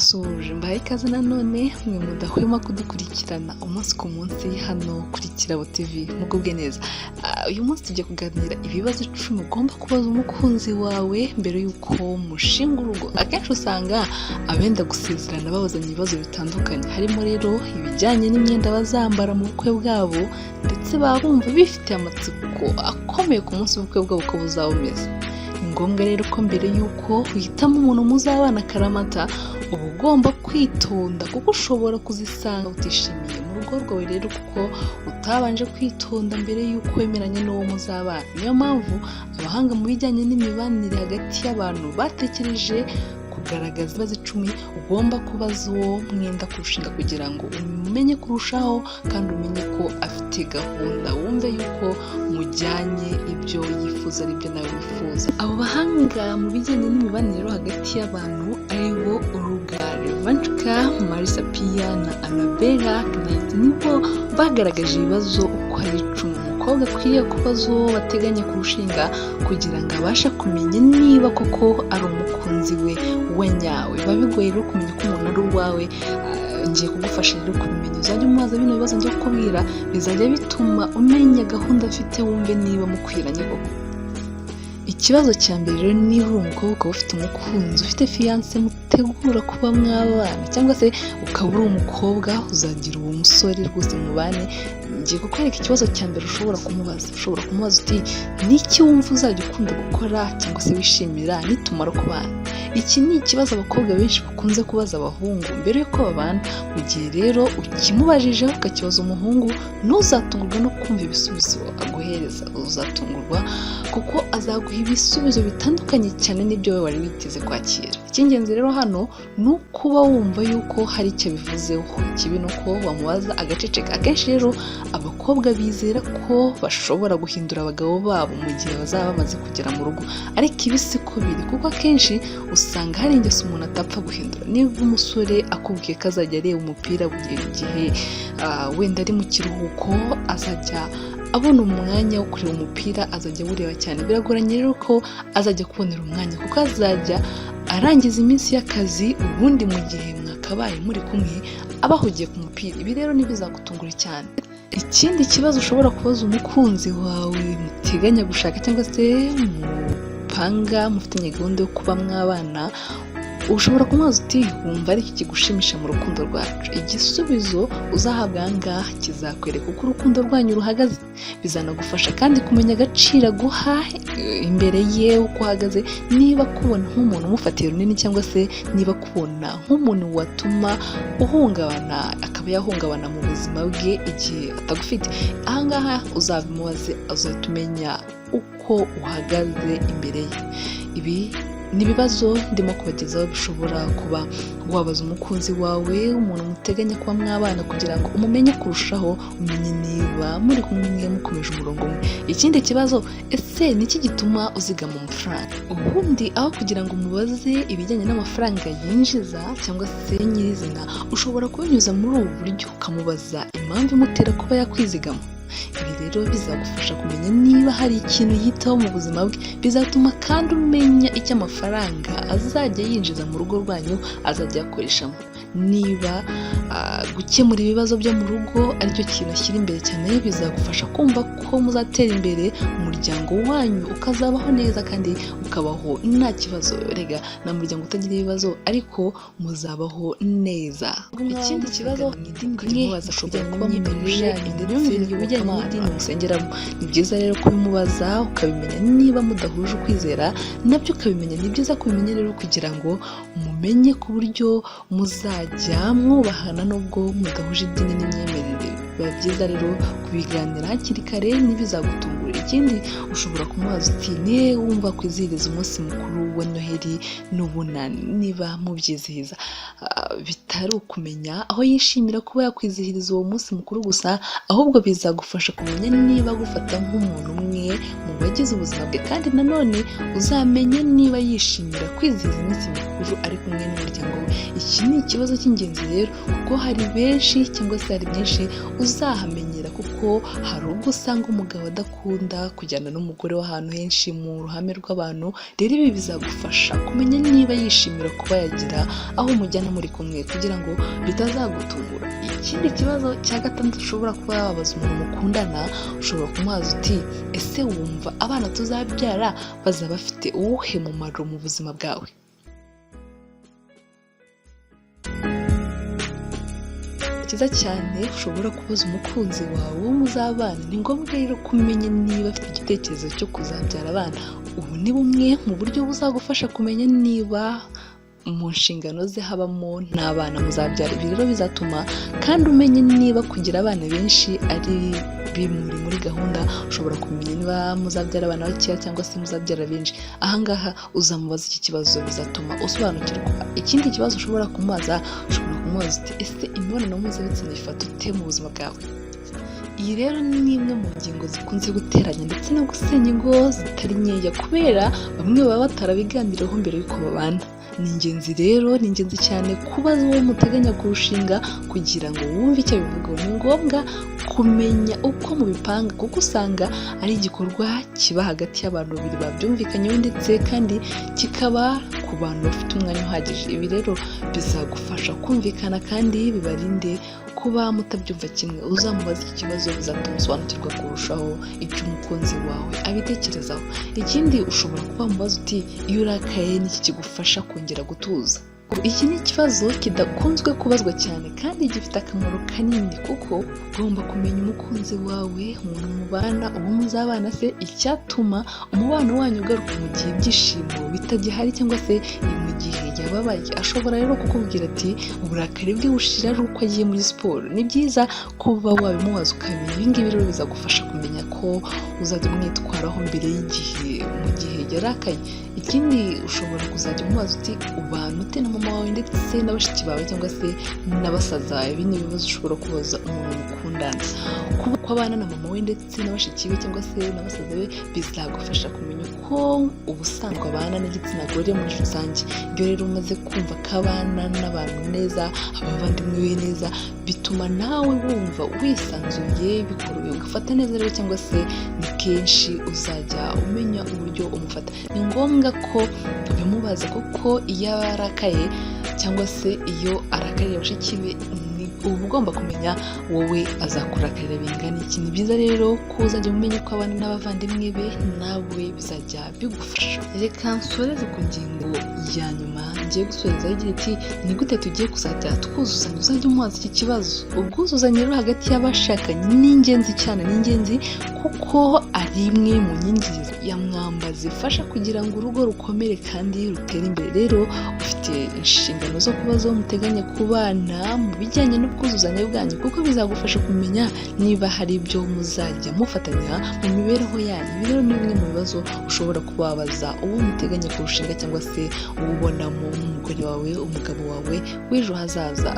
Ndabasuhuje, mbahaye ikaze nanone mwe mudahwema kudukurikirana umunsi ku munsi hano kuri Kirabo TV, mugubwe neza. Uyu munsi tugiye kuganira ibibazo 10 ugomba kubaza umukunzi wawe mbere y'uko mushinga urugo. Akenshi usanga abenda gusezerana babazanya ibibazo bitandukanye, harimo rero ibijyanye n'imyenda bazambara mu bukwe bwabo, ndetse baba bumva bifitiye amatsiko akomeye ku munsi w'ubukwe bwabo uko buzaba bumeze. Ni ngombwa rero ko mbere y'uko uhitamo umuntu muzabana akaramata, uba ugomba kwitonda, kuko ushobora kuzisanga utishimiye mu rugo rwawe rero kuko utabanje kwitonda mbere y'uko wemeranya n'uwo muzabana. Niyo mpamvu abahanga mu bijyanye n'imibanire hagati y'abantu batekereje kugaragaza ibibazo 10 ugomba kubaza uwo mwenda kurushinga, kugira ngo umenye kurushaho kandi umenye ko afite gahunda, wumve yuko mujyanye, ibyo yifuza aribyo nawe wifuza. Abo bahanga mu bijyanye n'imibanire hagati y'abantu, ari bo Olga Revanchika, Marissa Peer na Annabella Knight, nibo bagaragaje ibibazo uko ari 10 umukobwa akwiriye kubaza uwo bateganya kurushinga, kugira ngo abashe kumenya niba koko ari umukunzi we wa nyawe. Biba bigoye rero kumenya ko umuntu ari uwawe. Ngiye kugufasha rero kubimenya. Uzajya umubaza bino bibazo ngiye kukubwira, bizajya bituma umenya gahunda afite, wumve niba mukwiranye koko. Ikibazo cya mbere rero, niba uri umukobwa ukaba ufite umukunzi, ufite fiancé mutegura kuba mwabana, cyangwa se ukaba uri umukobwa uzagira uwo musore rwose mubane, ngiye kukwereka ikibazo cya mbere ushobora kumubaza. Ushobora kumubaza uti: "Niki wumva uzajya ukunda gukora cyangwa se wishimira nitumara kubana?" Iki ni ikibazo abakobwa benshi bakunze kubaza abahungu mbere y'uko babana. Mu gihe rero ukimubajije, ukakibaza umuhungu, ntuzatungurwe no kumva ibisubizo aguhereza. Uzatungurwa kuko azaguha ibisubizo bitandukanye cyane n'ibyo wowe wari witeze kwakira. Icy'ingenzi rero hano ni ukuba wumva yuko hari icyo bivuzeho. Ikibi ni uko wamubaza agaceceka. Akenshi rero abakobwa bizera ko bashobora guhindura abagabo babo mu gihe bazaba bamaze kugera mu rugo, ariko ibi si ko biri, kuko akenshi usanga hari ingeso umuntu atapfa guhindura. Niba umusore akubwiye ko azajya areba umupira buri gihe, wenda ari mu kiruhuko, azajya abona umwanya wo kureba umupira, azajya awureba cyane, biragoranye rero ko azajya kubonera umwanya, kuko azajya arangiza iminsi y'akazi, ubundi mu gihe mwakabaye muri kumwe aba ahugiye ku mupira. Ibi rero ntibizagutungure cyane. Ikindi kibazo ushobora kubaza umukunzi wawe muteganya gushaka cyangwa se mupanga, mufitanye gahunda yo kuba mwabana, ushobora kumubaza uti: "Wumva ari iki kigushimisha mu rukundo rwacu?" Igisubizo uzahabwa aha ngaha kizakwereka uko urukundo rwanyu ruhagaze, bizanagufasha kandi kumenya agaciro aguha imbere ye, uko uhagaze, niba akubona nk'umuntu umufatiye runini cyangwa se niba akubona nk'umuntu watuma uhungabana, akaba yahungabana mu buzima bwe igihe atagufite. Aha ngaha uzabimubaze, azahita umenya uko uhagaze imbere ye. Ibi ni ibibazo ndimo kubagezaho bishobora kuba wabaza umukunzi wawe, umuntu muteganya kuba mwabana, kugira ngo umumenye kurushaho, umenye niba muri kumwe mukomeje umurongo umwe. Ikindi kibazo: ese ni iki gituma uzigama amafaranga? Ubundi aho kugira ngo umubaze ibijyanye n'amafaranga yinjiza cyangwa se nyirizina, ushobora kubinyuza muri ubu buryo, ukamubaza impamvu imutera kuba yakwizigama. Ibi rero bizagufasha kumenya niba hari ikintu yitaho mu buzima bwe, bizatuma kandi umenya icyo amafaranga azajya yinjiza mu rugo rwanyu azajya ayakoreshamo. Niba gukemura ibibazo byo mu rugo aricyo kintu ashyira imbere cyane, bizagufasha kumva ko muzatera imbere, umuryango wanyu ukazabaho neza kandi ukabaho nta kibazo. Rega nta muryango utagira ibibazo, ariko muzabaho neza. Ikindi kibazo, mubaza ushobora kuba mudahuje imyumvire ku bijyanye n'idini musengeramo. Ni byiza rero kubimubaza ukabimenya. Niba mudahuje ukwizera, nabyo ukabimenya. Ni byiza kubimenya rero kugira ngo mumenye ku buryo muzajya mwubahana nubwo mudahuje idini n'imyemerere. Biba byiza rero kubiganira hakiri kare, ntibizagutungure. Ikindi, ushobora kumubaza uti: "Nihe wumva kwizihiriza umunsi mukuru wa Noheli n'Ubunani?" Niba mubyizihiza, bitari ukumenya aho yishimira kuba yakwizihiriza uwo munsi mukuru gusa, ahubwo bizagufasha kumenya niba agufata nk'umuntu umwe mu bagize ubuzima bwe, kandi nanone uzamenye niba yishimira kwizihiza iminsi mikuru ari kumwe n'umuryango we. Iki ni ikibazo cy'ingenzi rero, kuko hari benshi cyangwa se hari byinshi uzamenya ku mukunzi wawe. Uzahamenyera, kuko hari ubwo usanga umugabo adakunda kujyana n'umugore w'ahantu henshi mu ruhame rw'abantu. Rero ibi bizagufasha kumenya niba yishimira kuba yagira aho umujyana muri kumwe, kugira ngo bitazagutungura. Ikindi kibazo cya gatandatu ushobora kuba wabaza umuntu mukundana, ushobora kumubaza uti: "Ese wumva abana tuzabyara bazaba bafite uwuhe mumaro mu buzima bwawe?" Cyiza cyane ushobora kubaza umukunzi wawe wo muzabana. Ni ngombwa rero kumenya niba afite igitekerezo cyo kuzabyara abana. Ubu ni bumwe mu buryo buzagufasha kumenya niba mu nshingano ze habamo n'abana muzabyara. Ibi rero bizatuma kandi umenye niba kugira abana benshi ari bimuri muri gahunda. Ushobora kumenya niba muzabyara abana bakeya cyangwa se muzabyara benshi. Ahangaha uzamubaza iki kibazo, bizatuma usobanukirwa. Ikindi kibazo ushobora kumubaza, ushobora kumubaza uti: "Ese imibonano mpuzabitsina ifata ute mu buzima bwawe?" Iyi rero ni imwe mu ngingo zikunze guteranya ndetse no gusenya ingo zitari nkeya, kubera bamwe baba batarabiganiriyeho mbere y'uko babana. Ni ingenzi rero, ni ingenzi cyane kubaza uwo muteganya kurushinga kugira ngo wumve icyo abivugaho. Ni ngombwa kumenya uko mubipanga, kuko usanga ari igikorwa kiba hagati y'abantu babiri babyumvikanyeho, ndetse kandi kikaba ku bantu bafite umwanya uhagije. Ibi rero bizagufasha kumvikana kandi bibarinde kuba mutabyumva kimwe. Uzamubaza iki kibazo, bizatuma usobanukirwa kurushaho icyo umukunzi wawe abitekerezaho. Ikindi ushobora kuba wamubaza uti: "Iyo urakaye n'iki kigufasha kongera gutuza?" Iki ni ikibazo kidakunzwe kubazwa cyane kandi gifite akamaro kanini, kuko ugomba kumenya umukunzi wawe, umuntu mubana, uwo muzabana se, icyatuma umubano wanyu ugaruka mu gihe ibyishimo bitagihari cyangwa se mu gihe yababaye. Ashobora rero kukubwira ati uburakari bwe bushira ari uko agiye muri siporo. Ni byiza kuba wabimubaza ukamenya. Ibi ngibi rero bizagufasha kumenya ko uzajya umwitwaraho mbere y'igihe mu gihe yarakaye. Ikindi ushobora kuzajya umubaza uti: "Ubana ute na mama wawe ndetse na bashiki bawe cyangwa se na basaza bawe?" Ibi ni ibibazo ushobora kubaza umuntu mukundana. Kuba uko abana na mama we ndetse na bashiki be cyangwa se na basaza be bizagufasha kumenya uko ubusanzwe abana n'igitsina gore muri rusange. Iyo rero umaze kumva ko abana n'abantu neza, abavandimwe be neza, bituma nawe wumva wisanzuye, bikoroheye ugafata neza rero, cyangwa se ni kenshi uzajya umenya uburyo umufata. Ni ngombwa ko ubimubaza, kuko iyo aba arakaye cyangwa se iyo arakariye bashiki be, uba ugomba kumenya wowe azakurakarira bingana iki. Ni byiza rero ko uzajya umenya uko abana n'abavandimwe be, nawe bizajya bigufasha. Reka nsoreze ku ngingo ya nyuma ngiye gusorezaho igira iti: "Ni gute tugiye kuzajya twuzuzanya?" Uzajya umubaza iki kibazo. Ubwuzuzanye rero hagati y'abashakanye ni ingenzi cyane, ni ingenzi kuko ari imwe mu nkingi ya mwamba zifasha kugira ngo urugo rukomere kandi rutere imbere. Rero ufite inshingano zo kubaza uwo muteganya kubana mu bijyanye n'ubwuzuzanye bwanyu, kuko bizagufasha kumenya niba hari ibyo muzajya mufatanya mu mibereho yanyu. Ibi rero ni bimwe mu bibazo ushobora kuba wabaza uwo muteganya kurushinga cyangwa se uwo ubonamo nk'umugore wawe, umugabo wawe w'ejo hazaza.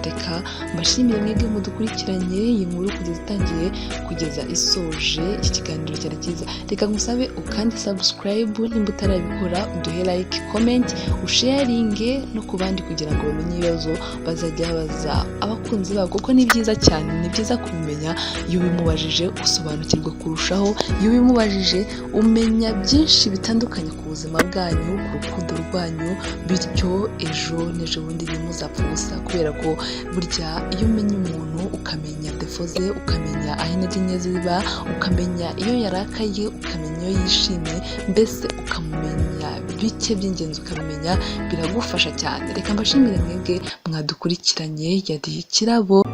Reka mbashimire mwebwe mudukurikiranye iyi nkuru kugeza itangiye kugeza isoje. Iki kiganiro cyari cyiza. Reka ngusabe ukande subscribe nimba utarabikora, uduhe like, comment, usharinge no ku bandi kugira ngo bamenye ibibazo bazajya babaza abakunzi babo, kuko ni byiza cyane, ni byiza kubimenya. Iyo ubimubajije usobanukirwa kurushaho, iyo ubimubajije umenya byinshi bitandukanye ku buzima bwanyu, ku rukundo rwanyu, bityo ejo n'ejo bundi ntimuzapfe ubusa, kubera ko burya iyo umenya umuntu, ukamenya défauts ze, ukamenya aho intege nke ziba, ukamenya iyo yarakaye, ukamenya iyo yishimye, mbese ukamumenya bike by'ingenzi ukabimenya, biragufasha cyane. Reka mbashimire mwebwe mwadukurikiranye. Yari Kirabo.